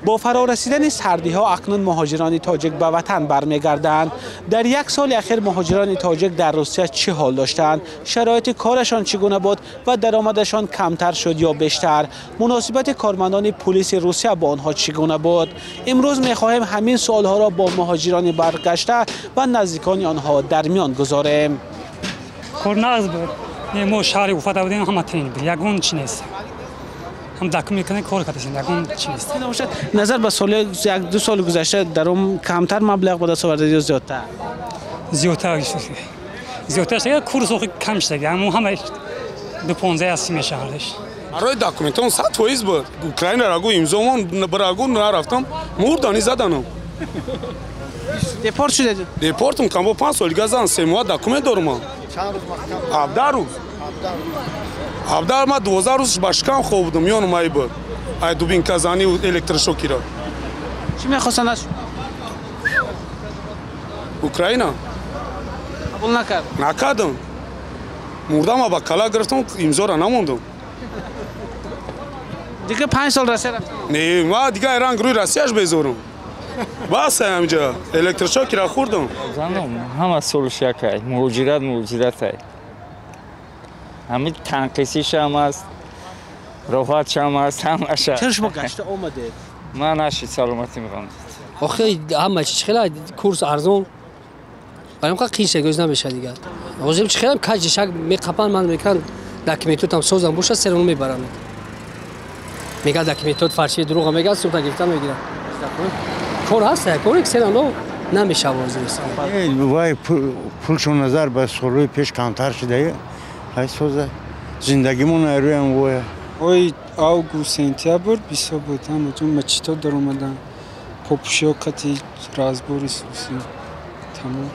Бо фарорасидани сардиҳо акнун муҳоҷирони тоҷик ба ватан бармегарданд. Дар як соли ахир муҳоҷирони тоҷик дар Русия чӣ ҳол доштанд? Шароити корашон чӣ гуна буд ва даромадашон камтар шуд ё бештар? Муносибати кормандони пулиси Русия бо онҳо чӣ гуна буд? Имрӯз мехоҳем ҳамин суолҳоро бо муҳоҷирони баргашта ва наздикони онҳо дар миён гузорем. Кор нағз буд. Мо шаҳри Уфада будем, ҳама тинч буд, ягон чи нест. Ҳам документ кардем, кор кардем, ягон чи нест. Назар ба соли як-ду соли гузашта дар он камтар маблағ ба даст овардед ё зиёдтар? Зиёдтар. Зиёдтар шуда, курс охи кам шуда, ҳамон ҳама 2.15 мешавад. Барои документон 100% буд. Украинаро гу имзомон барагу нарафтам, мурдани заданам. Депорт шудед? Депортум кам бо 5 сол дига зан, 3 моҳ документ дорум ман. Чанд рӯз маҳкам? 17 рӯз. 17 ма 12 рӯз ба шикам хоб будам, ёнум ай буд. Ай дубинка занӣ электрошокира. Чӣ мехостанд аз Украина? Қабул накард? Накардам. Мурдама ба кала гирифтам, имзора намондам. Дига 5 сол Россия рафтам? Не, ма дига ранг рӯи Россияш безорам. Бас ҳамҷа электрошокира хӯрдам. Занам ҳама солш якай, муҳоҷират муҳоҷиратай. Ҳамин танқисишам аст, роҳатшам аст, ҳамаша. Чаро шумо гашта омадед? Ман нашид, саломатӣ мехоҳам. Охи ҳама чи хела курс арзон, барои ҳам қиин шагӯз намешавад дигар. Ҳозир чи хелам каҷ шак меқапан, ман мекунам документотам созам боша, сероно мебарам. Мегӯяд документот фарши дурӯға мегӯяд, сумта гирифта мегирад. Кор ҳаст, кори серано намешавад ҳозир. Вай пулшон назар ба солҳои пеш камтар шуда, ҳай соза. Зиндагимон айрӯям воя. Ой август, сентябр бисёр буд, ҳама ҷо мачито даромаданд. Попушиё қати разбори суси. Тамом.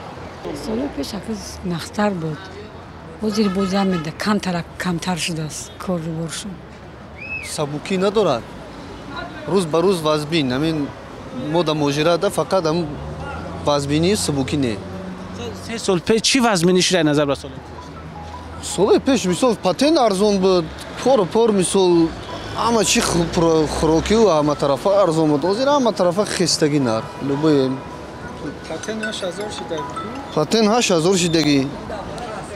Солҳои пеш акз нахтар буд. Ҳозир бозар меда камтар камтар шудааст коруборшон. Сабукӣ надорад. Рӯз ба рӯз вазбин. Ҳамин мо дар муҳоҷират фақат ҳам вазбинӣ сабукӣ не. 3 сол пеш чӣ вазбинӣ шуда назар ба соли? Соли пеш мисол патент арзон буд, кору пор мисол ҳама чи хӯрокию ҳама тарафа арзон буд. Ҳозир ҳама тарафа хестагӣ нарх. Любой патент 8000 шудагӣ. Патент 8000 шудагӣ.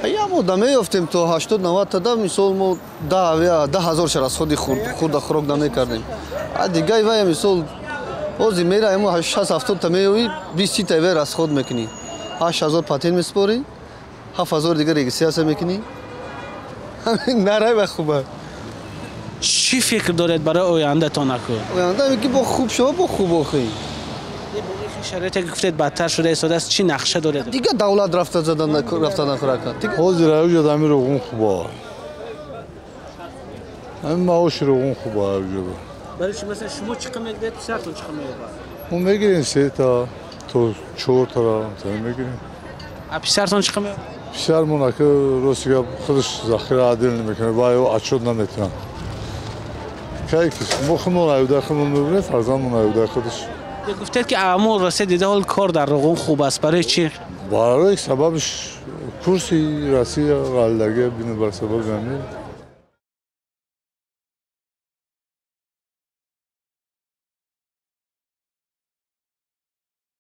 Я мо да меёфтем то 80-90 тада мисол мо 10,000 ша расходи хурда хӯрок намекардем. А дигар вай мисол ҳозир мераем 60-70 та меёвӣ, 20 та вай расход мекунӣ. 8000 патент месупорӣ, 7000 дигар регистрация мекунӣ. Нарай ба хуба. Чӣ фикр доред барои ояндатон аку? Оянда ки бо хуб шава, бо хуб охӣ. Шароите ки гуфтед бадтар шуда истодааст, чӣ нақша доред? Дигар давлат рафта задан рафта нахӯрака. Ҳозир аюҷа ҳамин роғун хуба. Ҳамин маоши роғун хуба аюҷа. Барои шумо масалан шумо чӣ қадар мегиред, писаратон чӣ қадар меёбад? Мо мегирем 3 та то 4 та мегирем. А писаратон чӣ қадар меёбад? Писармон ака рости гап худаш захира адил намекунад, ва ё отчёт наметавонад. Кай ки мо худмон аюда худмон мебинем, фарзандмон аюда худаш. Гуфтед ки аммо Россия дида ҳол кор дар роғун хуб аст. Барои чӣ? Барои сабабш курси Россия ғаллагӣ бинобар сабаби ҳамин.